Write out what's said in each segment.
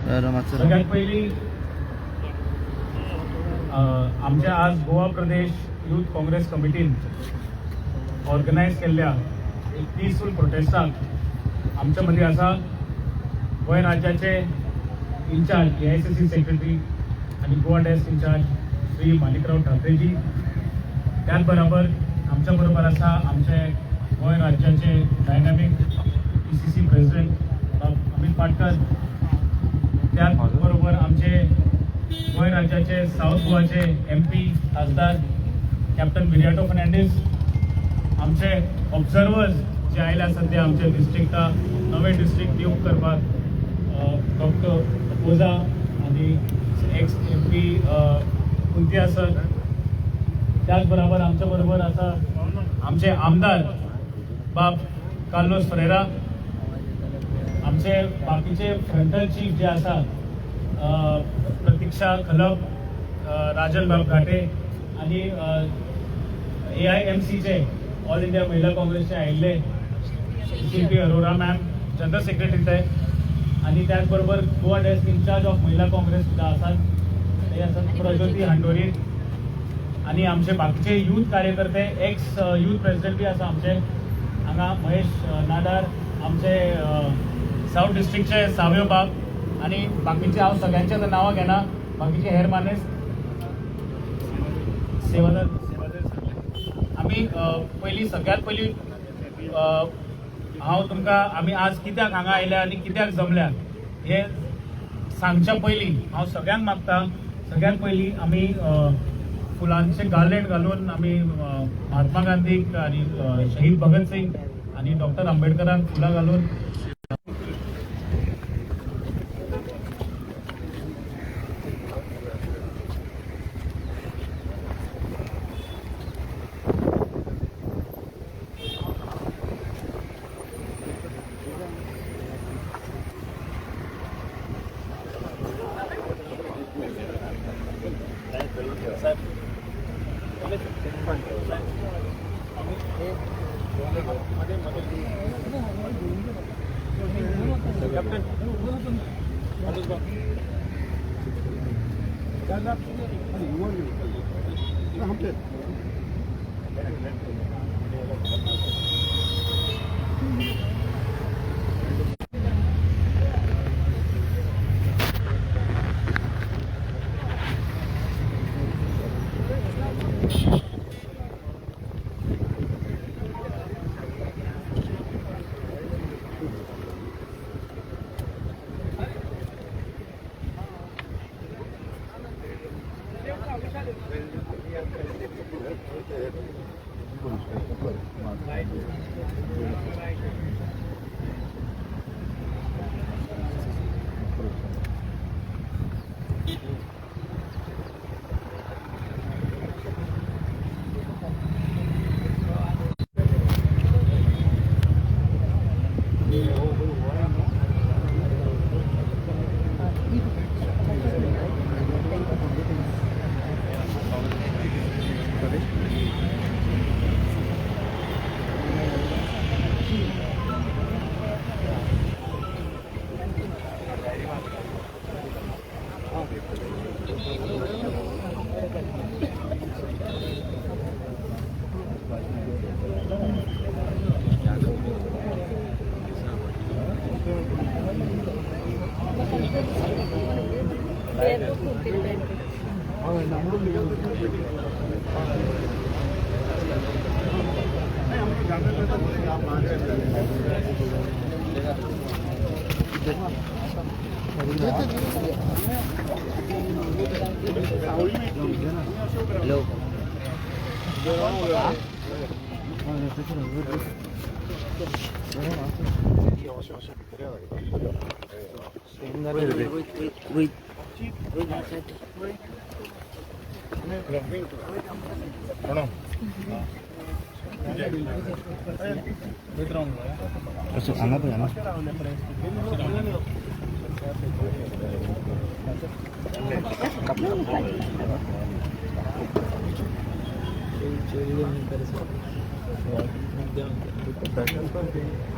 सगळ्यात पहिली आमच्या आज गोवा प्रदेश युथ काँग्रेस कमिटीन ऑर्गनायज केल्ल्या एक पीसफूल प्रोटेस्टाक आमच्या मदीं आसा गोंय राज्याचे इन्चार्ज AICC secretary आणि गोवा डेस्क इन्चार्ज श्री माणिकराव ठाकरेजी. त्याच बरोबर आमच्या बरोबर आसा आमचे गोंय राज्याचे डायनामीक PCC president बाब अमित पाटकर. त्याच बरोबर आमचे गोंय राज्याचे साऊथ गोवाचे MP खासदार कॅप्टन विरियाटो फर्नांडीस. आमचे ऑब्जर्वर्स जे आयल्या सध्या आमच्या डिस्ट्रिक्टा नवे डिस्ट्रिक्ट नियुक्त करपाक डॉक्टर ओझा आणि एक्स MP कुंतिया सर. त्याच बरोबर आमच्या बरोबर आसा आमचे आमदार बाब कार्लोस फरेरा. आमचे बाकीचे फ्रंटल चीफ जे आसा प्रतीक्षा खलप, राजन बाब घाटे आणि AIMCचे ऑल इंडिया महिला काँग्रेसचे आयिल्ले शिल्पी अरोरा मॅम जनरल सेक्रेटरी ते आणि त्याचबरोबर गोवा डेस्क इन्चार्ज ऑफ महिला काँग्रेस सुद्धा आसात, ते आसात प्रज्योती हांडोरी. आणि आमचे बाकीचे यूथ कार्यकर्ते, एक्स यूथ प्रेसिडेंट बी आसा आमचे हांगा महेश नाडार, आमचे साऊथ डिस्ट्रिक्टचे सावयो बाब आणि बाकीचे हांव सगळ्यांचे आतां नांवां घेना. बाकीचे हेर मानेस्त, सेवादल सेवादल सगळे. आमी पयलीं सगळ्यात पयलीं हांव तुमकां आमी आज कित्याक हांगा आयल्या आनी कित्याक जमल्या हे सांगच्या पयलीं हांव सगळ्यांक मागता, सगळ्यांत पयलीं आमी फुलांचे गार्लेंड घालून आमी महात्मा गांधीक आनी शहीद भगत सिंग आनी डॉक्टर आंबेडकरांक फुलां घालून. हॅलो. हांगा पळय हांगा.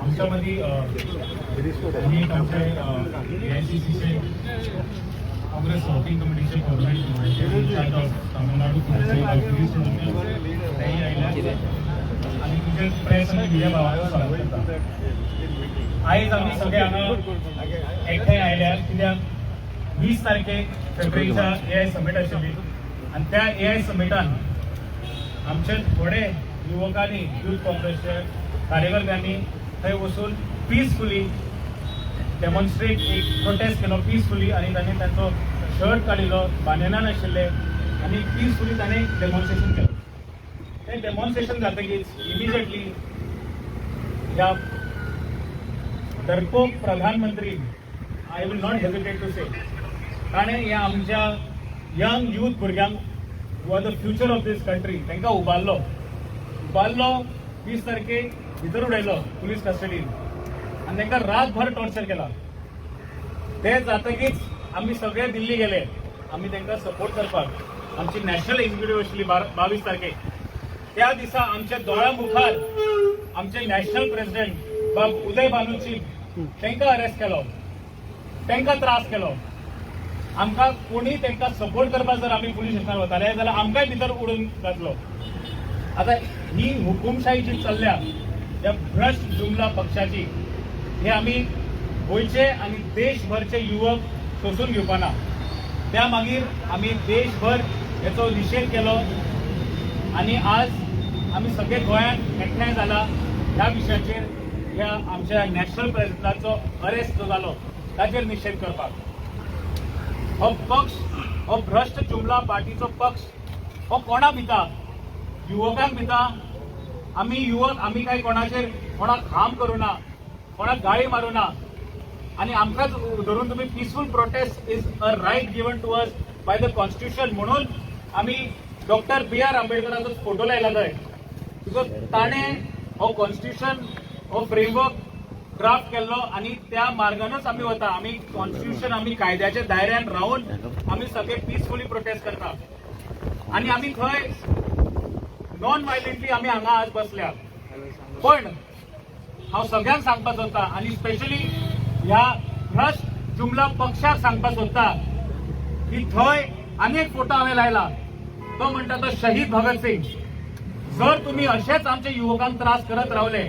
आमच्या मदीं आनी आमचे एआयसीसीचे काँग्रेस वर्किंग कमिटीचे कोऑर्डिनेटर इन्चार्ज ऑफ तामिळनाडू तेय आयल्या आनी तुमचे प्रेस आनी मिडिया भावांक स्वागत करता. आयज आमी सगळे हांगा एकठांय आयल्या कित्याक 20 तारखेक फेब्रुवारीच्या एआय समीट आशिल्ली आनी त्या एआय समिटान आमचे थोडे युवकांनी, युथ काँग्रेसचे कार्यकर्त्यांनी थंय वचून पिसफुली डेमॉन्स्ट्रेट, एक प्रोटेस्ट केलो पिसफुली आनी तांणी तांचो शर्ट काडिल्लो, बानेना नाशिल्ले आनी पिसफुली ताणें डेमॉन्स्ट्रेशन केलें. तें डेमॉन्स्ट्रेशन जातकीच इमिजिएटली ह्या डरपोक प्रधानमंत्री, I will not hesitate to say, ताणें ह्या आमच्या यंग यूथ भुरग्यांक, who are the future of this country, तांकां उबारलो उबारलो, 20 तारखेक भितर उडयलो पुलीस कस्टडीन आनी तांकां रातभर टॉर्चर केला. ते जातकीच आमी सगळे दिल्ली गेले आमी तांकां सपोर्ट करपाक. आमची नॅशनल एक्झिक्युटिव्ह आशिल्ली 22 तारखेक. त्या दिसा आमच्या दोळ्या मुखार आमचे नॅशनल प्रेसिडेंट बाब उदय भानू तांकां अरेस्ट केलो, तांकां त्रास केलो. आमकां कोणी तांकां सपोर्ट करपाक जर आमी पुलीस स्टेशनार वताले जाल्यार आमकांय भितर उडोवन घातलो. आतां ही हुकुमशाही जी चल्ल्या ह्या भ्रश्ट जुमला पक्षाची, हे आमी गोंयचे आनी देशभरचे युवक सोसून घेवपाना. त्या मागीर आमी देशभर हेचो निशेध केलो आनी आज आमी सगळे गोंयांत एकठांय जाला ह्या विशयाचेर, ह्या आमच्या नॅशनल प्रेसिडेंटाचो अरेस्ट जो जालो ताचेर निशेध करपाक. हो पक्ष, हो भ्रश्ट जुमला पार्टीचो पक्ष हो कोणा भिता? युवकांक भिता. आमी युवक, आमी काय कोणाचेर कोणाक हार्म करूना, कोणाक गाळी मारूना आनी आमकांच धरून तुम्ही. Peaceful protest is a right given to us by the constitution, म्हणून आमी डॉक्टर बी आर आंबेडकरांचो फोटो लायला थंय, because ताणें हो कॉन्स्टिट्युशन, हो फ्रेमवर्क ड्राफ्ट केल्लो आनी त्या मार्गानच आमी वता. आमी कॉन्स्टिट्युशन, आमी कायद्याच्या दायऱ्यान रावन आमी सगळे पिसफुली प्रोटेस्ट करता आनी आमी थंय नॉन व्हायलेंटली आमी हांगा आज बसल्या. पण हांव सगळ्यांक सांगपाक सोदता आनी स्पेशली ह्या भ्रश्ट जुमला पक्षाक सांगपाक सोदता की थंय आनी एक फोटो हांवें लायला, तो म्हणटा तो शहीद भगतसिंग. जर तुम्ही अशेच आमच्या युवकांक त्रास करत रावले,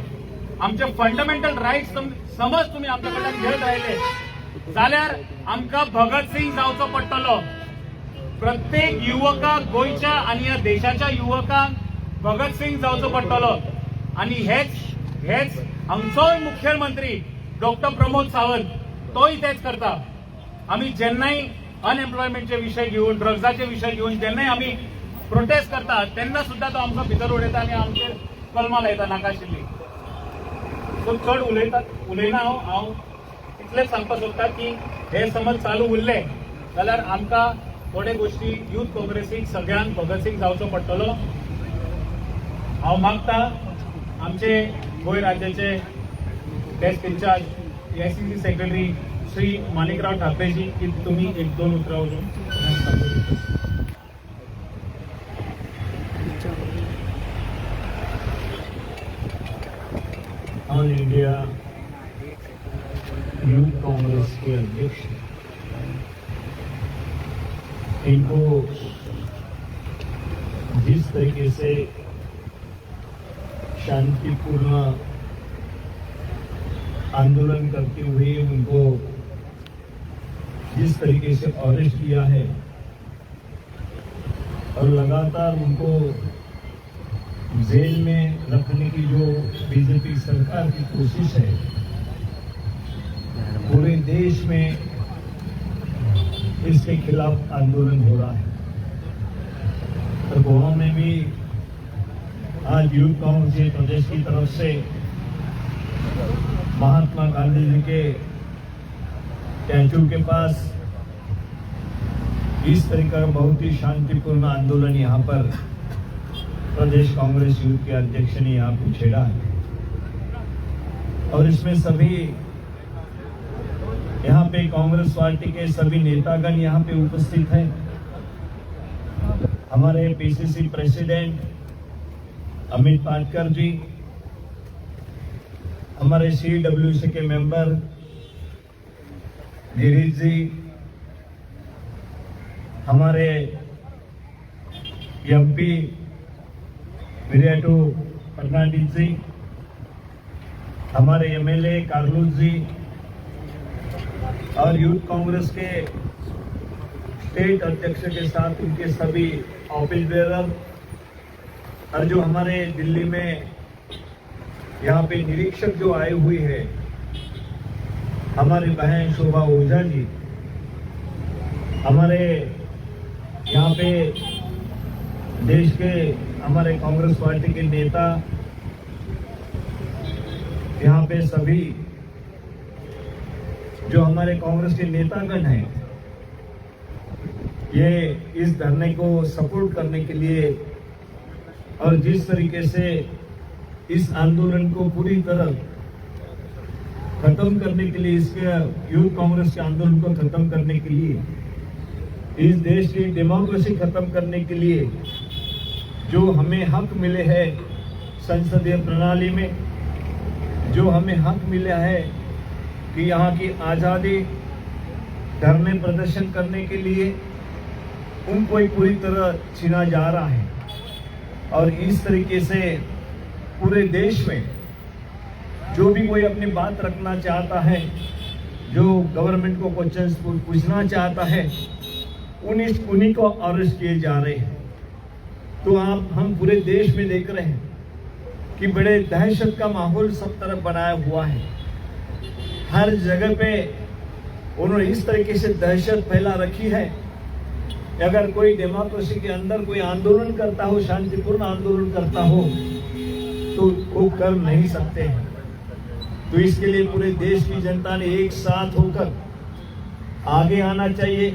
आमचे फंडामेंटल रायट्स समज तुम्ही आमच्या कडल्यान घेत राहिले जाल्यार आमकां भगतसिंग जावचो पडटलो. प्रत्येक युवकाक, गोंयच्या आनी ह्या देशाच्या युवकांक भगतसिंग जावचो पडटलो. आनी हेच हेच आमचोय मुख्यमंत्री डॉक्टर प्रमोद सावंत तोय तेच करता. आमी जेन्नाय अनएम्प्लॉयमेंटचे विशय घेवन, ड्रग्साचे विशय घेवन जेन्नाय आमी प्रोटेस्ट करता, तेन्ना सुद्दां तो आमकां भितर उडयता आनी आमचेर कलमां लायता नाका आशिल्ली. सो चड उलयता उलयना हांव. हांव इतलेंच सांगपाक सोदता की हे समज चालू उरले जाल्यार आमकां थोडे गोश्टी युथ काँग्रेसीक सगळ्यांक भगतसिंग जावचो पडटलो. हांव मागता आमचे गोंय राज्याचे desk in charge, AICC secretary Shri Manikrao ठाकरेजी की तुम्ही एक दोन उतरां उलोवन. All India youth Congress K अध्यक्ष, इनको जिस तरीके से शांतिपूर्ण आंदोलन करते हुए उनको जिस तरीके से अरेस्ट किया है और लगातार उनको जेल में रखने की जो बीजेपी सरकार की कोशिश है, पूरे देश में इसके खिलाफ आंदोलन हो रहा है. और गोवा में भी आज यूथ कांग्रेस प्रदेश की तरफ से Mahatma Gandhi ji K statue K pass इस तरीके का बहुत ही शांतिपूर्ण आंदोलन यहाँ पर प्रदेश कांग्रेस यूथ के अध्यक्ष ने यहाँ पे छेड़ा है और इसमें सभी यहाँ पे कांग्रेस पार्टी के सभी नेतागण यहाँ पे उपस्थित हैं. हमारे पीसीसी प्रेसिडेंट अमित पाटकर जी, हमारे सीडब्ल्यूसी के मेंबर गिरीश जी, हमारे एमपी विरियाटो फर्नांडिस जी, हमारे एमएलए कार्लूस जी और यूथ कांग्रेस के स्टेट अध्यक्ष के साथ उनके सभी ऑफिस बेयरर और जो हमारे दिल्ली में यहाँ पे निरीक्षक जो आए हुए हैं, हमारे बहन शोभा ओझा जी, हमारे यहाँ पे देश के हमारे कांग्रेस पार्टी के नेता, यहाँ पे सभी जो हमारे कांग्रेस के नेतागण हैं, ये इस धरने को सपोर्ट करने के लिए और जिस तरीके से इस आंदोलन को पूरी तरह खत्म करने के लिए, इसके यूथ कांग्रेस के आंदोलन को खत्म करने के लिए, इस देश की डेमोक्रेसी खत्म करने के लिए, जो हमें हक मिले हैं संसदीय प्रणाली में, जो हमें हक मिला है कि यहाँ की आज़ादी धरने प्रदर्शन करने के लिए, उनको ही पूरी तरह छीना जा रहा है। और इस तरीके से पूरे देश में जो भी कोई अपनी बात रखना चाहता है, जो गवर्नमेंट को क्वेश्चन पूछना चाहता है, उन्हीं उन्हीं को अरेस्ट किए जा रहे हैं। तो आप हम पूरे देश में देख रहे हैं कि बड़े दहशत का माहौल सब तरफ बनाया हुआ है। हर जगह पे उन्होंने इस तरीके से दहशत फैला रखी है कि अगर कोई डेमोक्रेसी के अंदर कोई आंदोलन करता हो, शांतिपूर्ण आंदोलन करता हो, तो वो कर नहीं सकते हैं। तो इसके लिए पूरे देश की जनता ने एक साथ होकर आगे आना चाहिए,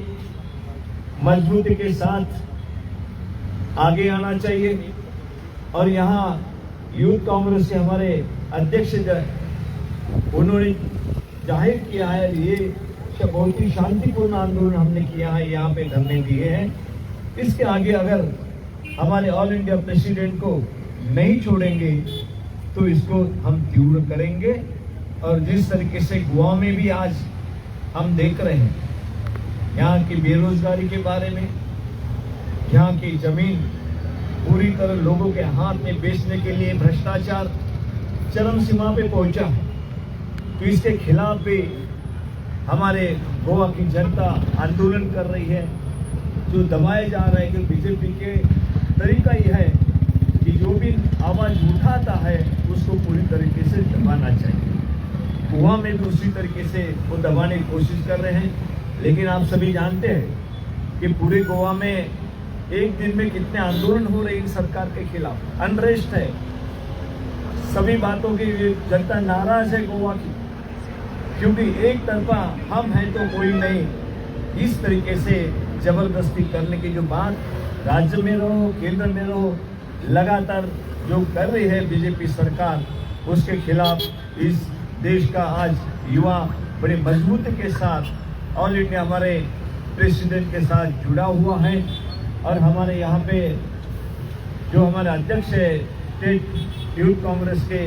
मजबूती के साथ आगे आना चाहिए। और यहाँ यूथ कांग्रेस के हमारे अध्यक्ष जो है, उन्होंने जाहिर किया है, ये बहुत ही शांतिपूर्ण आंदोलन हमने किया है, यहाँ पे धरने दिए हैं। इसके आगे अगर हमारे ऑल इंडिया प्रेसिडेंट को नहीं छोड़ेंगे तो इसको हम तीव्र करेंगे। और जिस तरीके से गोवा में भी आज हम देख रहे हैं, यहाँ की बेरोजगारी के बारे में, यहाँ की जमीन पूरी तरह लोगों के हाथ में बेचने के लिए भ्रष्टाचार चरम सीमा पे पहुंचा है, तो इसके खिलाफ भी हमारे गोवा की जनता आंदोलन कर रही है। जो दबाए जा रहे हैं कि बीजेपी के तरीका ही है कि जो भी आवाज़ उठाता है उसको पूरी तरीके से दबाना चाहिए। गोवा में भी उसी तरीके से वो दबाने की कोशिश कर रहे हैं। लेकिन आप सभी जानते हैं कि पूरे गोवा में एक दिन में कितने आंदोलन हो रहे हैं सरकार के खिलाफ। अनरेस्ट है, सभी बातों की जनता नाराज है गोवा की, क्योंकि एक तरफा हम हैं तो कोई नहीं, इस तरीके से जबरदस्ती करने की जो बात राज्य में रहो, केंद्र में रहो, लगातार जो कर रही है बीजेपी सरकार, उसके खिलाफ इस देश का आज युवा बड़े मजबूती के साथ ऑल इंडिया हमारे प्रेसिडेंट के साथ जुड़ा हुआ है। और हमारे यहाँ पे जो हमारे अध्यक्ष है स्टेट यूथ कांग्रेस के,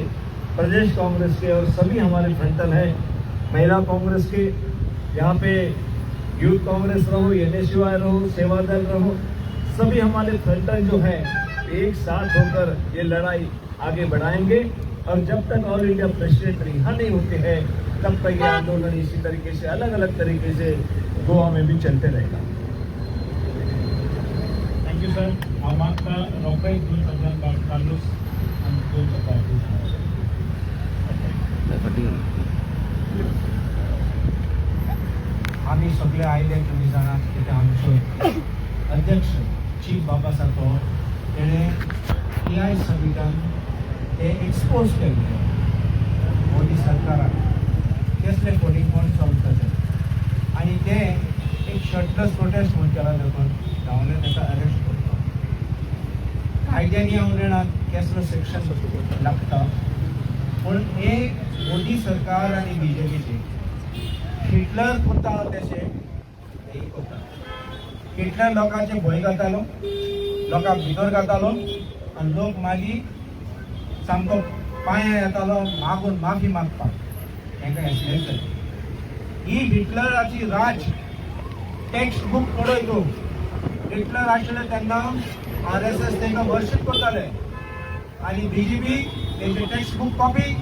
प्रदेश कांग्रेस के और सभी हमारे फ्रंटल है महिला कांग्रेस के, यहाँ पे यूथ कांग्रेस रहो, एनएसयूआई रहो, सेवा दल रहो, सभी हमारे फ्रंटल जो है एक साथ होकर ये लड़ाई आगे बढ़ाएंगे। और जब तक ऑल इंडिया प्रेसिडेंट रिहा नहीं होते हैं तब तक ये आंदोलन इसी तरीके से अलग अलग तरीके से गोवा में भी चलते रहेगा। Thank you sir. हांव मागता रोखडेच दोन शब्दान कार्लूस आनी दोन शब्दां. फाटी. आमी सगळे आयले, तुमी जाणात कितें, आमचो अध्यक्ष चीफ बाबा तो तेणें ए I समिटान ते एक्सपोज केल्ले मोदी सरकाराक, केसले फोटींगपण चलता तें, आनी ते एक शर्टलेस प्रोटेस्ट म्हूण केला देखून धांवले ताका अरेस्ट करता. कायद्यांनी हांव जाणा केसलो सेक्शन लागता, पूण हे मोदी सरकार आनी बीजेपीचे हिटलर करता तशें हेय करता. हिटलर लोकांचे भंय घालतालो, लोकांक भितर घालतालो आनी लोक मागीर सामको पांया येतालो मागून माफी मागपाक तांकां हें. ही हिटलराची राज टेक्स्ट बूक पळय तूं. हिटलर आशिल्ले तेन्ना आरएसएस तांकां वर्शीप करताले आनी बीजेपी तेंचे टेक्स्ट बूक कॉपी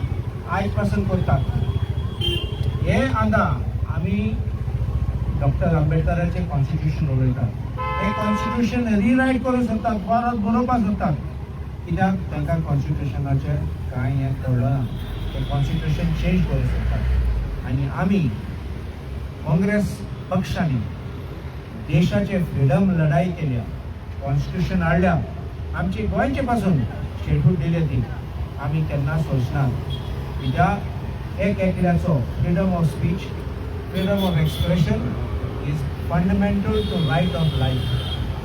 आयज पासून करतात. हे आतां आमी डॉक्टर आंबेडकराचें कॉन्स्टिट्यूशन उलयतात. हे कॉन्स्टिट्यूशन रिरायट करूंक सोदतात, परत बरोवपाक सोदतात, कित्याक तांकां कॉन्स्टिट्युशनाचें कांय हें कळना. ते कॉन्स्टिट्यूशन चेंज करूंक सोदतात. आनी आमी काँग्रेस पक्षांनी देशाचे फ्रिडम लढाई केल्या, कॉन्स्टिट्यूशन हाडल्या, आमची गोंयचे पासून स्टेटहूड दिले, ती आमी केन्ना सोचनात. कित्याक एक एकल्याचो freedom of speech, freedom of expression is fundamental to right of life.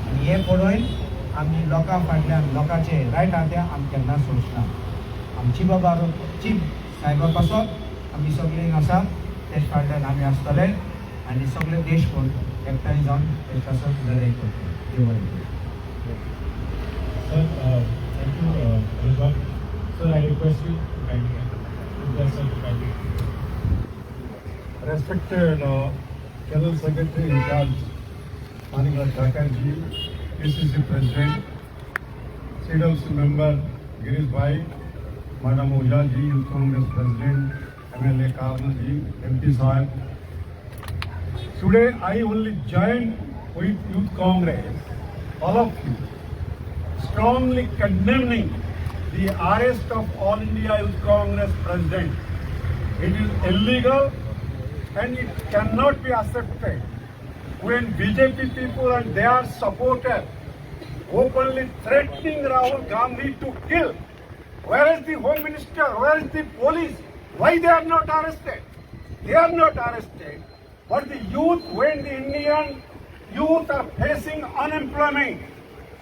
आनी हें पळोवन आमी लोकां फाटल्यान लोकांचे रायट आहा ते आमी केन्ना सोचना. आमची बाबा चीफ साहेबा पासत आमी सगळीं आसा, तेज फाटल्यान आमी आसतले आनी सगळे देश कोण एकठांय जावन तेज पासत लढाई करतले. देव बरें करूं. Sir, thank you, Rizwan. Sir, I request you to kindly, request sir to kindly. Respected General Secretary in charge, Manikla Thakur ji, PCC President, CWC member Girish Bhai, Madam Ojha ji, Youth Congress President, MLA Karnal ji, MP Sahib. Today I only joined with Youth Congress, all of you, strongly condemning the arrest of All India Youth Congress President. It is illegal and it cannot be accepted when BJP people and their supporters openly threatening Rahul Gandhi to kill. Where is the Home Minister? Where is the police? Why they are not arrested? They are not arrested. But the youth, when the Indian youth are facing unemployment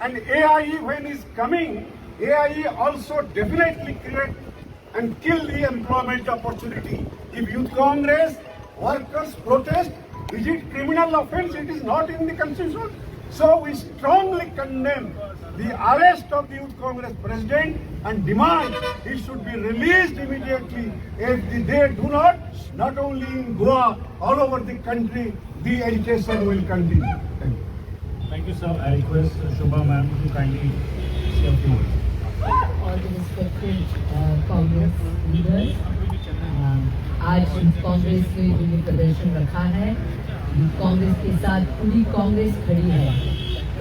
and AIE when is coming, AIE also definitely create and kill the employment opportunity. If Youth Congress workers protest, is it criminal offense? It is not in the constitution. So we strongly condemn the arrest of the Youth Congress president and demand he should be released immediately. If they do not, not only in Goa, all over the country, the agitation will continue. Thank you. Thank you, sir. I request Shobha ma'am to kindly say a few words. All the respected Congress leaders, आज youth Congress ने जो ये प्रदर्शन रखा है, youth Congress K साथ पूरी कांग्रेस खड़ी है.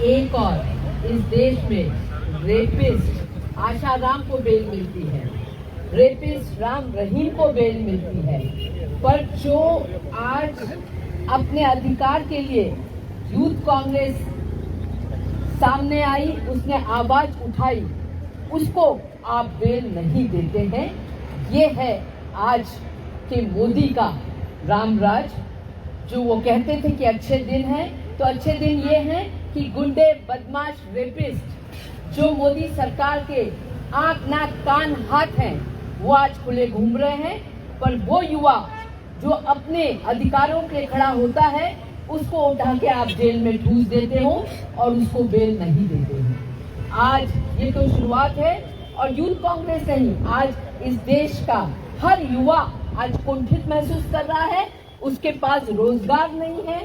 एक और इस देश में रेपिस्ट आशाराम को बेल मिलती है, रेपिस्ट राम रहीम को बेल मिलती है, पर जो आज अपने अधिकार के लिए यूथ कांग्रेस सामने आई, उसने आवाज उठाई, उसको आप बेल नहीं देते हैं. ये है आज के मोदी का रामराज. जो वो कहते थे कि अच्छे दिन हैं, तो अच्छे दिन ये हैं कि गुंडे, बदमाश, रेपिस्ट जो मोदी सरकार के आंख, नाक, कान, हाथ हैं, वो आज खुले घूम रहे हैं. पर वो युवा जो अपने अधिकारों के लिए खड़ा होता है, उसको उठा के आप जेल में ठूस देते हो और उसको बेल नहीं देते हो. आज ये तो शुरुआत है और यूथ कांग्रेस नहीं, आज इस देश का हर युवा आज कुंठित महसूस कर रहा है. उसके पास रोजगार नहीं है,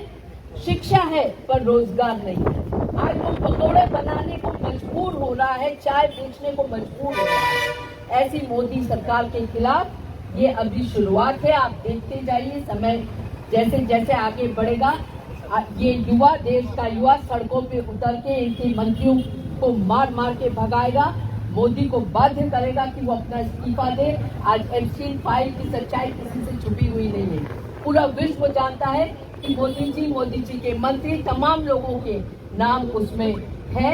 शिक्षा है पर रोजगार नहीं है. आज वो पकौड़े बनाने को मजबूर हो रहा है, चाय बेचने को मजबूर हो रहा है. ऐसी मोदी सरकार के खिलाफ ये अभी शुरुआत है. आप देखते जाइए, समय जैसे जैसे आगे बढ़ेगा, ये युवा, देश का युवा सड़कों पे उतर के इनके मंत्रियों को मार मार के भगाएगा, मोदी को बाध्य करेगा कि वो अपना इस्तीफा दे. आज एप्स्टीन फाइल की सच्चाई किसी से छुपी हुई नहीं है. पूरा विश्व जानता है कि मोदी जी, मोदी जी के मंत्री, तमाम लोगों के नाम उसमें है.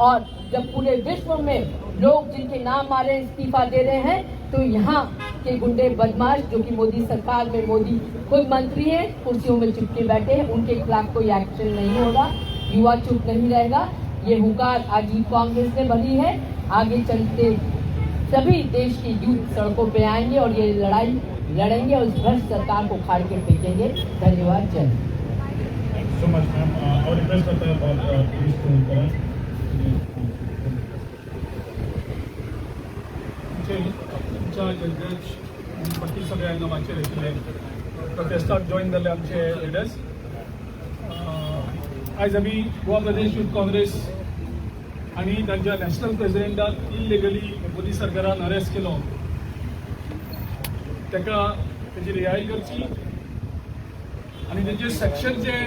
और जब पूरे विश्व में लोग जिनके नाम आ रहे हैं इस्तीफा दे रहे हैं, तो यहाँ के गुंडे बदमाश जो कि मोदी सरकार में मोदी खुद मंत्री हैं, कुर्सियों में चिपके बैठे हैं, उनके खिलाफ कोई एक्शन नहीं होगा. युवा चुप नहीं रहेगा. ये हुंकार आज यूथ कांग्रेस ने भरी है. आगे चलते सभी देश के यूथ सड़कों पे आएंगे और ये लड़ाई लड़ेंगे और इस भ्रष्ट सरकार को उखाड़ के फेंकेंगे. धन्यवाद. जय Hind. Thank you so much, ma'am. और रिक्वेस्ट करता है प्लीज टू. इन्चार्ज अध्यक्ष, बाकी सगळे हांगा माचयेर आशिल्ले, प्रोटेस्टाक जॉईन जाल्ले आमचे लिडर्स. आयज आमी गोवा प्रदेश युथ काँग्रेस आनी तांच्या नॅशनल प्रेसिडेंटाक इलिगली मोदी सरकारान अरेस्ट केलो, ताका तेजी रिहाई करची आनी तेजे सेक्शन जे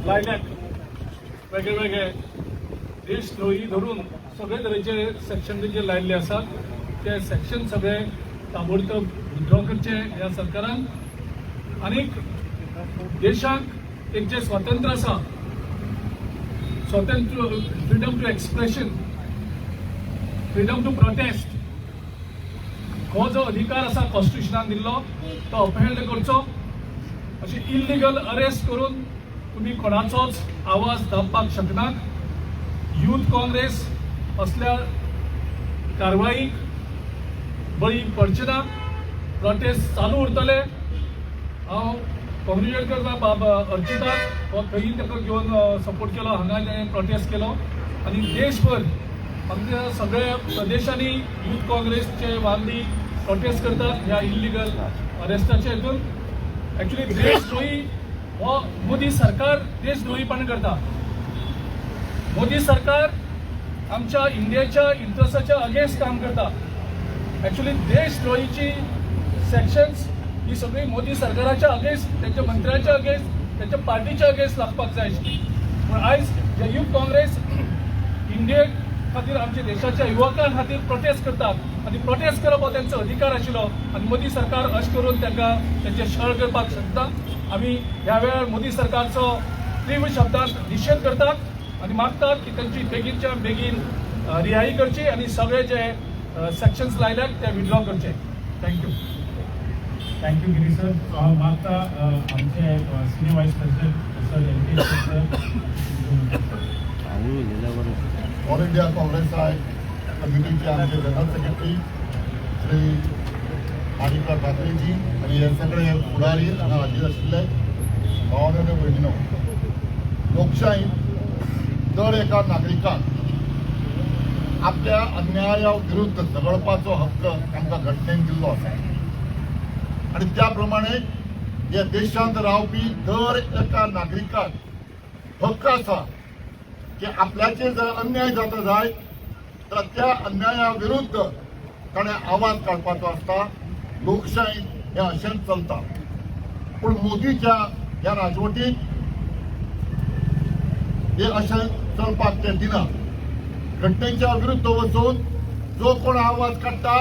लायल्यात वेगळे वेगळे, देशद्रोही धरून सगळे तरेचे सेक्शन जे लायिल्ले आसात, ते सेक्शन सगळे ताबडतोब विथड्रॉ करचे ह्या सरकारान. आनीक देशाक एक जे स्वातंत्र्य आसा, स्वातंत्र्य, freedom to expression, freedom to protest, हो जो अधिकार आसा कॉन्स्टिट्युशनान दिल्लो, तो अपहेल्ड करचो. अशी इलिगल अरेस्ट करून तुमी कोणाचोच आवाज दाबपाक शकनात. युथ काँग्रेस असल्या कारवाईक बळी पडचे ना. प्रोटेस्ट चालू उरतले. हांव कॉंग्रेच्युलेट करता बाब अर्चिताक. हो थंय ताका घेवन सपोर्ट केलो, हांगा ताणें प्रोटेस्ट केलो आनी देशभर आमच्या सगळ्या प्रदेशांनी युथ काँग्रेसचे वांगडी प्रोटेस्ट करतात ह्या इल्लिगल अरेस्टाच्या हितून. एक्चुअली देशद्रोही हो मोदी सरकार देशद्रोहीपण करता. मोदी सरकार आमच्या इंडियेच्या इंट्रस्टाच्या अगेन्स्ट काम करता. ॲक्च्युली देशद्रोहीची सेक्शन्स ही सगळी मोदी सरकाराच्या अगेन्स्ट, त्यांच्या मंत्र्यांच्या अगेन्स्ट, त्यांच्या पार्टीच्या अगेन्स्ट लागपाक जाय आशिल्ली. पूण आयज जे युथ काँग्रेस इंडिये खातीर, आमच्या देशाच्या युवकां खातीर प्रोटेस्ट करतात आनी प्रोटेस्ट करप हो त्यांचो अधिकार आशिल्लो आनी मोदी सरकार अशें करून तांकां तेंचे छळ करपाक शकता. आमी ह्या वेळार मोदी सरकारचो तीव्र शब्दांत निशेध करतात आनी मागतात की तांची बेगीनच्या बेगीन रिहाई करची आनी सगळे जे सेक्शन्स लायल्यात ते विथड्रॉ करचे. Thank you. Thank you Giri sir. हांव मागता आमचे senior vice president sir N K sir. हांवूय उलयल्यार बरें. ऑल इंडिया काँग्रेस I कमिटीचे आमचे जनरल सेक्रेटरी श्री माणिकराव ठाकरेजी आनी हे सगळे फुडारी हांगा हाजीर आशिल्ले, भावानो आनी भयणीनो, लोकशाहीत दर एका नागरिकाक आपल्या अन्याया विरुद्ध झगडपाचो हक्क आमकां घटनेन दिल्लो आसा आनी त्या प्रमाणे ह्या देशांत रावपी दर एका नागरिकाक हक्क आसा की आपल्याचेर जर अन्याय जाता जायत तर त्या अन्याया विरुद्ध ताणें आवाज काडपाचो आसता. लोकशाही हें अशेंच चलता. पूण मोदीच्या ह्या राजवटीत हे अशें चलपाक ते दिना. घटनेच्या विरुद्ध वचून जो कोण आवाज काडटा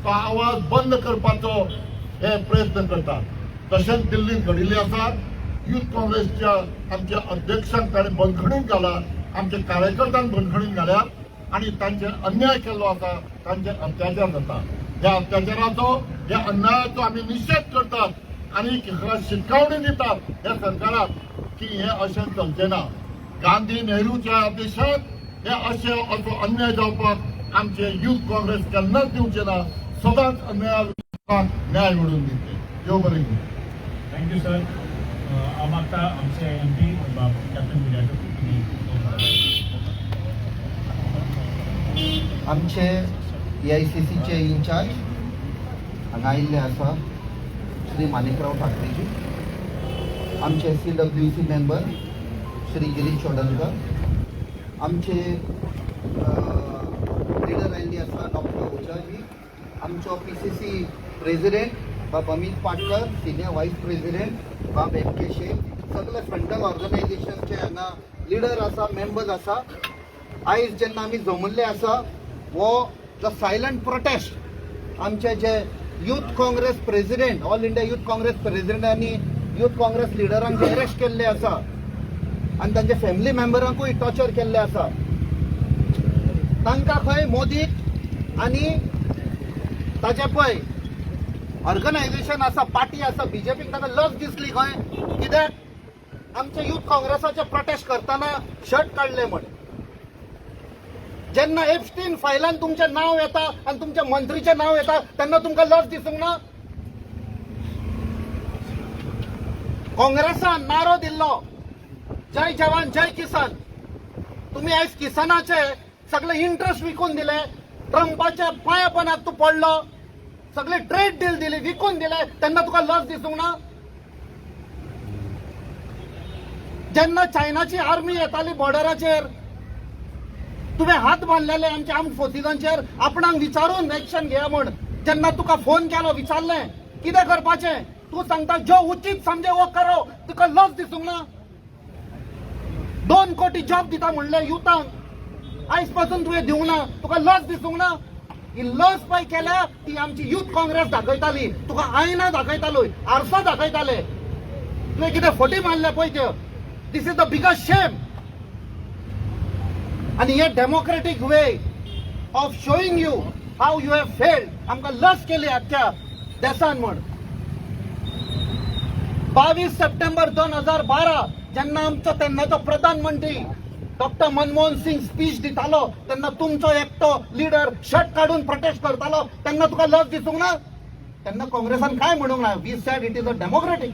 तो आवाज बंद करपाचो हे प्रयत्न करतात. तशेंच दिल्लीत घडिल्लें आसा. युथ काँग्रेसच्या आमच्या अध्यक्षांक ताणें बंदखणीत घाला, आमच्या कार्यकर्त्यांक बंदखणीत घाल्या आनी तांचेर अन्याय केल्लो आसा, तांचेर अत्याचार जाता. ह्या अत्याचाराचो, ह्या अन्यायाचो आमी निशेध करतात आनी शिटकावणी दितात ह्या सरकाराक की हे अशें चलचें ना. गांधी नेहरूच्या देशात हे अशें असो अन्याय जावपाक आमचे युथ काँग्रेस केन्नाच दिवचे ना. सदांच अन्याया न्याय घडोवन दितले. देव बरें करूं. Thank you sir. हांव मागता आमचे एम पी बाब कॅप्टन विराटो तुमी. आमचे एआयसीसीचे इन्चार्ज हांगा आयिल्ले आसा श्री माणिकराव ठाकरेजी, आमचे सीडब्ल्यूसी मेंबर श्री गिरीश चोडणकर, आमचे लिडर आयिल्ली आसा डॉक्टर ओझाजी, आमचो पीसीसी प्रेसिडेंट बाब Amit Patkar, senior vice president बाब एम के शेख, सगळे फ्रंटल ऑर्गनायझेशनचे हांगा लिडर आसा, मेंबर्स आसा. आयज जेन्ना आमी जमल्ले आसा, हो जो सायलंट प्रोटेस्ट आमचे जे youth Congress president, all India youth Congress president आनी युथ काँग्रेस लिडरांक जे अरेस्ट केल्ले आसा आनी तांच्या फॅमिली मेंबरांकूय टॉर्चर केल्ले आसा, तांकां खंय मोदीक आनी ताचे पळय ऑर्गनायझेशन आसा, पार्टी आसा, बीजेपीक ताका लज दिसली खंय. कित्याक आमचे युथ काँग्रेसाचे प्रोटेस्ट करतना शर्ट काडले म्हण. जेन्ना एपस्टीन फायलान तुमचें नांव येता आनी तुमच्या मंत्रीचें नांव येता तेन्ना तुमकां लज दिसूंक ना? काँग्रेसान नारो दिल्लो जय जवान जय किसान. तुम्ही आयज किसानाचे सगळे इंट्रस्ट विकून दिले. ट्रंपाच्या पांयापणाक तूं पडलो, सगळे ट्रेड डील दिली, विकून दिले, तेन्ना तुका लज दिसूंक ना? जेन्ना चायनाची आर्मी येताली बॉर्डराचेर, तुवें हात बांदलेले आमच्या आर्म फोर्सिसांचेर, आपणाक विचारून एक्शन घेया म्हण. जेन्ना तुका फोन केलो, विचारलें कितें करपाचें, तूं सांगता जो उचीत समजे वो करो. तुका लज दिसूंक ना? 2 कोटी जॉब दिता म्हणलें युथांक, आयज पासून तुवें दिवंक ना, तुका लज दिसूंक ना? ही लज पळय केल्या ती आमची युथ काँग्रेस दाखयताली, तुका आयना दाखयतालो, आरसो दाखयताले, तुवें कितें फटी मारल्या पळय त्यो. This is the biggest shame. आनी हे democratic way of showing you how you have failed. आमकां लज केली आख्ख्या देसान म्हण. 22 सप्टेंबर 2012 जेन्ना आमचो तेन्नाचो प्रधानमंत्री डॉक्टर मनमोहन सिंग स्पीच दितालो, तेन्ना तुमचो एकटो लिडर शर्ट काडून प्रोटेस्ट करतालो, तेन्ना तुका लज दिसूंक ना? तेन्ना काँग्रेसान काय म्हणूंक ना? We said it is a democratic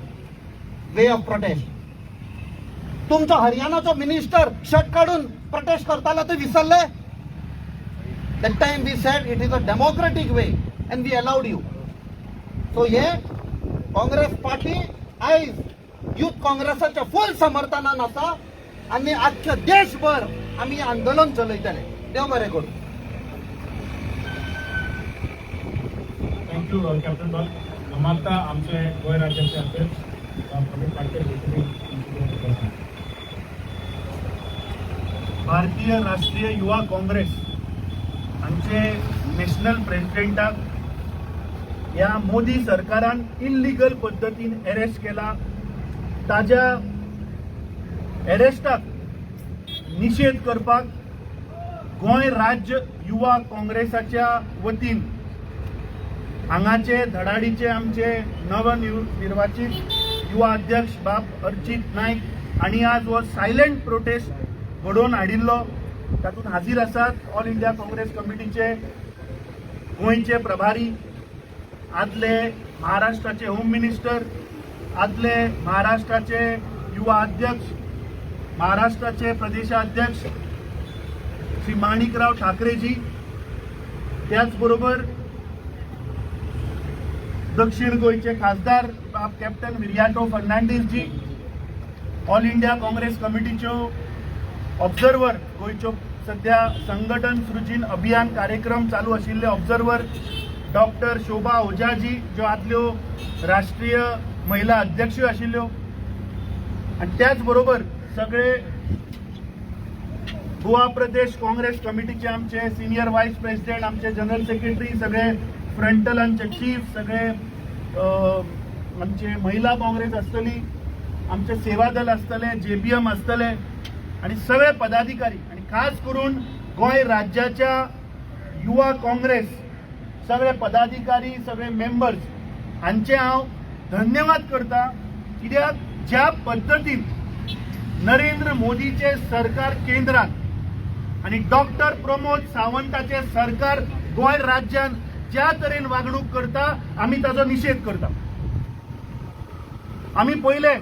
way of protest. तुमचो हरियाणाचो मिनिस्टर शर्ट काडून प्रोटेस्ट करतालो ते विसरले? That time we said it is a democratic way and we allowed you. So हे काँग्रेस पार्टी आयज युथ काँग्रेसाच्या फूल समर्थनान आसा आनी आख्ख्या देशभर आमी आंदोलन चलयतले. देव बरें करूं. Thank you captain बाब. मागता आमचे गोंय राज्याचे अध्यक्ष अमित पाटकर. भारतीय राष्ट्रीय युवा काँग्रेस हांचे नॅशनल प्रेसिडेंटाक ह्या मोदी सरकारान इल्लिगल पद्दतीन अरेस्ट केला. ताज्या अरेस्टाक निशेध करपाक गोंय राज्य युवा काँग्रेसाच्या वतीन हांगाचे धडाडीचे आमचे नवनिर्वाचित युवा अध्यक्ष बाब अर्चित नायक हांणी आज हो सायलंट प्रोटेस्ट घडोवन हाडिल्लो. तातूंत हाजीर आसात ऑल इंडिया काँग्रेस कमिटीचे गोंयचे प्रभारी, आदले महाराष्ट्राचे होम मिनिस्टर, आदले महाराष्ट्राचे युवा अध्यक्ष, महाराष्ट्राचे प्रदेशाध्यक्ष श्री माणिकराव ठाकरेजी, त्याचबरोबर दक्षिण गोंयचे खासदार बाब कॅप्टन विरियाटो फर्नांडीसजी, ऑल इंडिया काँग्रेस कमिटीच्यो ऑब्झर्वर, गोंयच्यो सध्या संघटन सृजन अभियान कार्यक्रम चालू आशिल्ले ऑब्झर्वर डॉक्टर शोभा ओझाजी, ज्यो आदल्यो राष्ट्रीय महिला अध्यक्ष आशिल्ल्यो, आनी त्याच बरोबर सगळे गोवा प्रदेश काँग्रेस कमिटीचे आमचे सिनियर वायस प्रेसिडेंट, आमचे जनरल सेक्रेटरी, सगळे फ्रंटलांचे चीफ, सगळे आमचे महिला काँग्रेस आसतली, आमचे सेवा दल आसतले, जेबीएम आसतले आनी सगळे पदाधिकारी आनी खास करून गोंय राज्याच्या युवा काँग्रेस सगळे पदाधिकारी, सगळे मेंबर्स हांचे हांव धन्यवाद करता. कित्याक ज्या पद्दतीन नरेंद्र मोदीचे सरकार केंद्रात आनी डॉक्टर प्रमोद सावंताचे सरकार गोंय राज्यान ज्या तरेन वागणूक करता, आमी ताजो निशेध करता. आमी पळयलें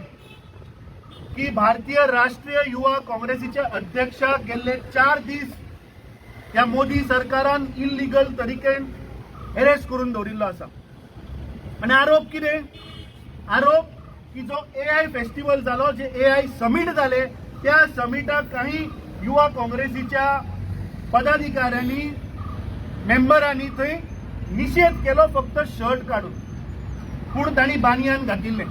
की भारतीय राष्ट्रीय युवा काँग्रेसीचे अध्यक्षाक गेल्ले 4 दीस ह्या मोदी सरकारान इल्लिगल तरिकेन अरेस्ट करून दवरिल्लो आसा. आनी आरोप कितें? आरोप की जो एआय फेस्टिवल जालो, जे एआय समीट जाले, त्या समिटाक काही युवा काँग्रेसीच्या पदाधिकाऱ्यांनी, मेंबरांनी थंय निशेध केलो फक्त शर्ट काडून, पूण तांणी बानियान घातिल्लें.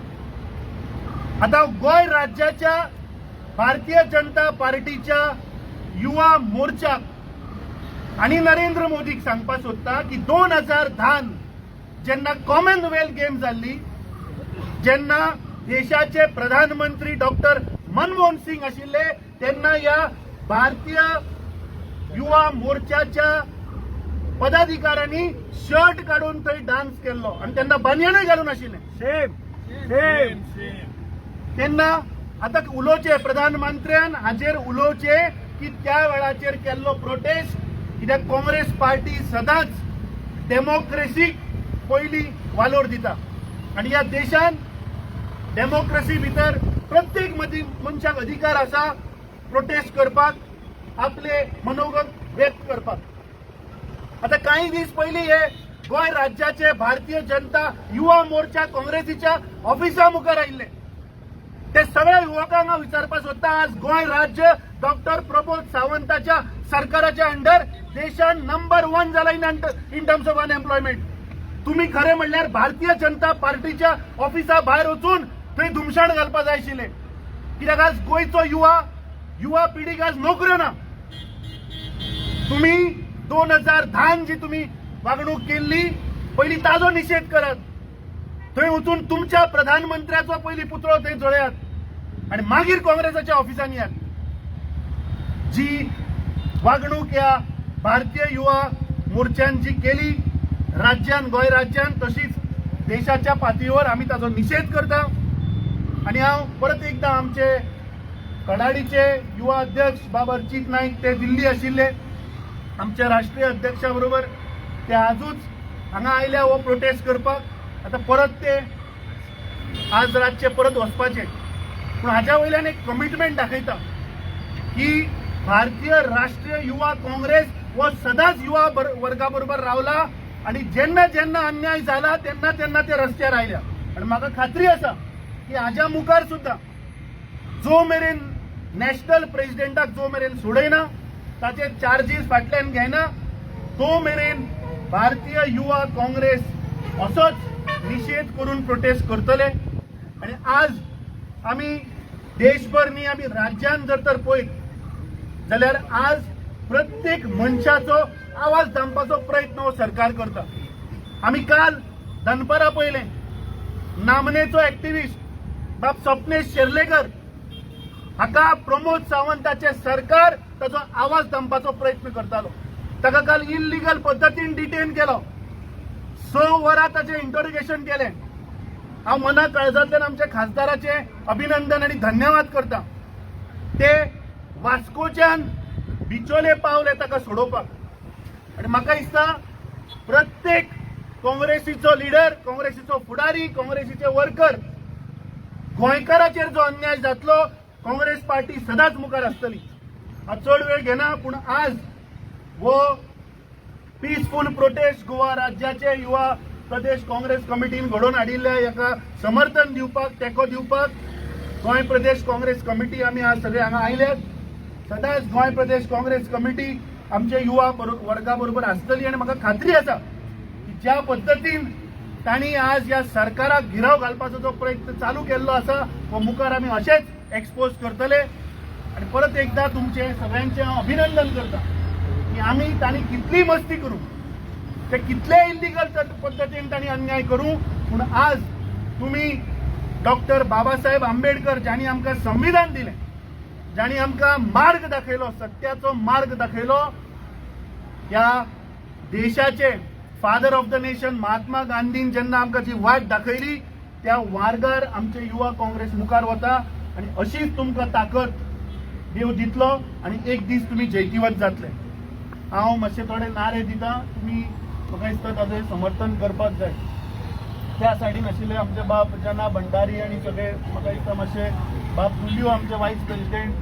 आतां गोंय राज्याच्या भारतीय जनता पार्टीच्या युवा मोर्चाक आनी नरेंद्र मोदीक सांगपाक सोदता की 2010 जेन्ना कॉमनवेल्थ गेम जाल्ली, जेन्ना देशाचे प्रधानमंत्री डॉक्टर मनमोहन सिंग आशिल्ले, तेन्ना ह्या भारतीय युवा मोर्चाच्या पदाधिकाऱ्यांनी शर्ट काडून थंय डान्स केल्लो आनी तेन्ना बानयानूय घालून आशिल्लें. सेम सेम सेम तेन्ना आतां उलोवचें प्रधानमंत्र्यान हाजेर उलोवचें की त्या वेळाचेर केल्लो प्रोटेस्ट, कित्याक काँग्रेस पार्टी सदांच डेमोक्रेसीक पयली वालोर दिता आनी ह्या देशान डेमोक्रेसी भितर प्रत्येक मदीं मनशाक अधिकार आसा प्रोटेस्ट करपाक, आपले मनोगत व्यक्त करपाक. आता काही दीस पयलीं हे गोंय राज्याचे भारतीय जनता युवा मोर्चा काँग्रेसीच्या ऑफिसा मुखार आयिल्ले. ते सगळ्या युवकांक हांव विचारपाक सोदता, आज गोंय राज्य डॉक्टर प्रमोद सावंताच्या सरकाराच्या अंडर देशान नंबर 1 जाला in terms of unemployment. तुम्ही खरें म्हणल्यार भारतीय जनता पार्टीच्या ऑफिसा भायर वचून थंय धुमशाण घालपा जाय आशिल्लें, कित्याक आज गोंयचो युवा युवा पिढीक आज नोकऱ्यो ना. तुम्ही 2010 जी तुम्ही वागणूक केल्ली पयली ताजो निशेध करात, थंय वचून तुमच्या प्रधानमंत्र्याचो पयली पुतळो थंय जळयात आनी मागीर काँग्रेसाच्या ऑफिसांनी यात. जी वागणूक ह्या भारतीय युवा मोर्चान जी केली राज्यान, गोंय राज्यान, तशीच देशाच्या पातळीवर आमी ताजो निशेध करता. आनी हांव परत एकदां आमचे कडाडीचे युवा अध्यक्ष बाब अर्चित नायक ते दिल्ली आशिल्ले आमच्या राष्ट्रीय अध्यक्षा बरोबर, ते आजूच हांगा आयल्या हो प्रोटेस्ट करपाक. आतां परत ते आज रातचे परत वचपाचे, पूण हाज्या वयल्यान एक कमिटमेंट दाखयता की भारतीय राष्ट्रीय युवा काँग्रेस हो सदांच युवा वर्गा बरोबर रावला आनी जेन्ना जेन्ना अन्याय जाला तेन्ना तेन्ना ते रस्त्यार आयल्या. आनी म्हाका खात्री आसा की हाज्या मुखार सुद्दां जो मेरेन नॅशनल प्रेसिडेंटाक जो मेरेन सोडयना, ताचे चार्जीस फाटल्यान घेना, तो मेरेन भारतीय युवा काँग्रेस असोच निशेध करून प्रोटेस्ट करतले. आनी आज आमी देशभर न्ही, आमी राज्यान जर तर पळयत जाल्यार आज प्रत्येक मनशाचो आवाज दामपाचो प्रयत्न हो सरकार करता. आमी काल दनपारा पळयलें, नामनेचो एक्टिविस्ट बाब स्वप्नेश शेर्लेकर हाका प्रमोद सावंताचे सरकार ताचो आवाज दामपाचो प्रयत्न करतालो. ताका काल इल्लिगल पद्दतीन डिटेन केलो, 6 वरां ताचें इंटरोगेशन केलें. हांव मना काळजांतल्यान आमच्या खासदाराचें अभिनंदन आनी धन्यवाद करता, ते वास्कोच्यान बिचोले पावले ताका सोडोवपाक. आनी म्हाका दिसता प्रत्येक काँग्रेसीचो लिडर, काँग्रेसीचो फुडारी, काँग्रेसीचे वर्कर गोंयकाराचेर जो अन्याय जातलो काँग्रेस पार्टी सदांच मुखार आसतली. हांव चड वेळ घेना, पूण आज हो पीसफूल प्रोटेस्ट गोवा राज्याचे युवा प्रदेश काँग्रेस कमिटीन घडोवन हाडिल्ल्या हाका समर्थन दिवपाक, तेंको दिवपाक गोंय प्रदेश काँग्रेस कमिटी आमी आज सगळे हांगा आयल्यात. सदांच गोंय प्रदेश काँग्रेस कमिटी आमचे युवा वर्गा बरोबर आसतली. आनी म्हाका खात्री आसा की ज्या पद्दतीन तांणी आज ह्या सरकाराक गिराव घालपाचो जो प्रयत्न चालू केल्लो आसा हो मुखार आमी अशेंच एक्सपोज करतले. आनी परत एकदां तुमचें सगळ्यांचें हांव अभिनंदन करता की आमी तांणी कितली मस्ती करूं, ते कितले इल्लिगल पद्दतीन तांणी अन्याय करूं, पूण आज तुमी डॉक्टर बाबासाहेब आंबेडकर ज्यांनी आमकां संविधान दिलें, ज्यांनी आमकां मार्ग दाखयलो, सत्याचो मार्ग दाखयलो, ह्या देशाचे father of the nation Mahatma गांधीन जेन्ना आमकां जी वाट दाखयली त्या मार्गार आमचे युवा काँग्रेस मुखार वता. आनी अशीच तुमकां ताकद देव दितलो आनी एक दीस तुमी जैतिवंत जातले. हांव मातशे थोडे नारे दिता, तुमी म्हाका दिसता ताजें समर्थन करपाक जाय. त्या सायडीन आशिल्ले आमचे बाब जना भंडारी आनी सगळे म्हाका दिसता मातशे बाब दुलियो आमचे वायस प्रेसिडेंट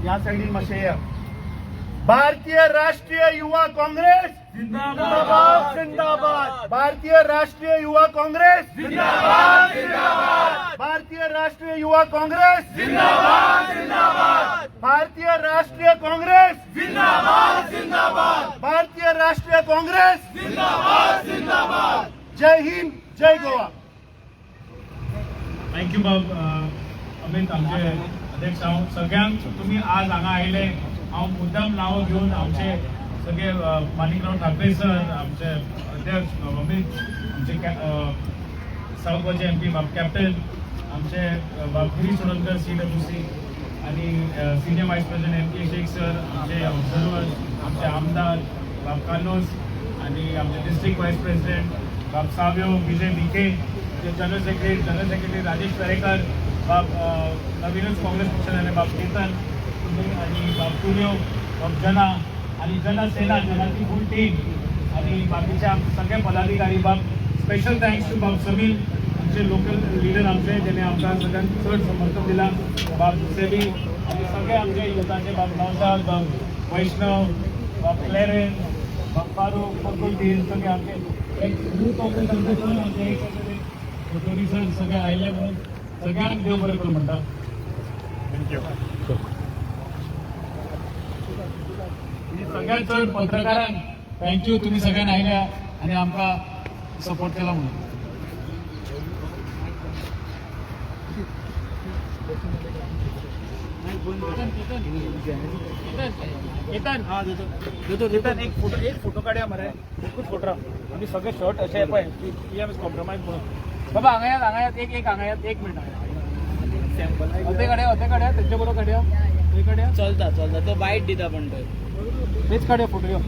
ह्या सायडीन मातशे या. भारतीय राष्ट्रीय युवा काँग्रेस जिंदाबाद जिंदाबाद, भारतीय राष्ट्रीय युवा काँग्रेस जिंदाबाद जिंदाबाद, भारतीय राष्ट्रीय युवा काँग्रेस जिंदाबाद जिंदाबाद, भारतीय राष्ट्रीय काँग्रेस जिंदाबाद जिंदाबाद, भारतीय राष्ट्रीय काँग्रेस जिंदाबाद जिंदाबाद. जय हिंद, जय गोवा. Thank you बाब अमित आमचे अध्यक्ष. हांव सगळ्यांक तुमी आज हांगा आयले, हांव मुद्दाम नांव घेवन आमचे सगळे माणिकराव ठाकरे सर, आमचे अध्यक्ष बाब अमित, आमचे सावथ गोवाचे एमपी बाब कॅप्टन, आमचे बाब गिरीश चोडणकर CWC आणि senior vice president M K Shaikh sir, आमचे ऑब्झर्वर, आमचे आमदार बाब कार्लोस आणि आमचे डिस्ट्रिक्ट वायस प्रेसिडेंट बाब साव्यो, विजय भिके, जनरल सेक्रेटरी राजेश तरेकर बाब, नवीनच काँग्रेस पक्षात आले बाब केतन आणि बाब तुर्यो, बाब जना आणि जना सेना, जनाची फुल टीम आणि बाकीचे आमचे सगळे पदाधिकारी बाब. स्पेशल thanks to बाब समीर, आमचे लोकल लिडर आमचे, ज्याने आमकां सगळ्यांत चड समर्थन दिला, बाब सेबी आणि सगळे आमचे युथाचे बाब नवसाद, बाब वैष्णव, बाब क्लेरेन, बाब फारूक फकुलदीन सगळे आमचे यूथ काँग्रेस आमचे सर, आमचे कोटोरी सर सगळे आयिल्ले म्हणून सगळ्यांक देव बरें करूं म्हणटा. Thank you. सगळ्यात चड पत्रकारांक thank you, तुम्ही सगळ्यांना आयल्या आणि आमकां सपोर्ट केला म्हणून. केतन, एक फोटो काढया मरे, एकूच फोटो. आमी सगळे शर्ट अशे पळय पी एम कॉम्प्रोमायज म्हणून. बाबा, हांगा यात, हांगा यात, एक एक हांगा यात, एक मिनिट. अते काडया, अते काडया, तेंचे बरोबर काडया, थंय काडया. चलता चलता, तो बायट दिता पण थंय. तेच काडया फोटो, यो.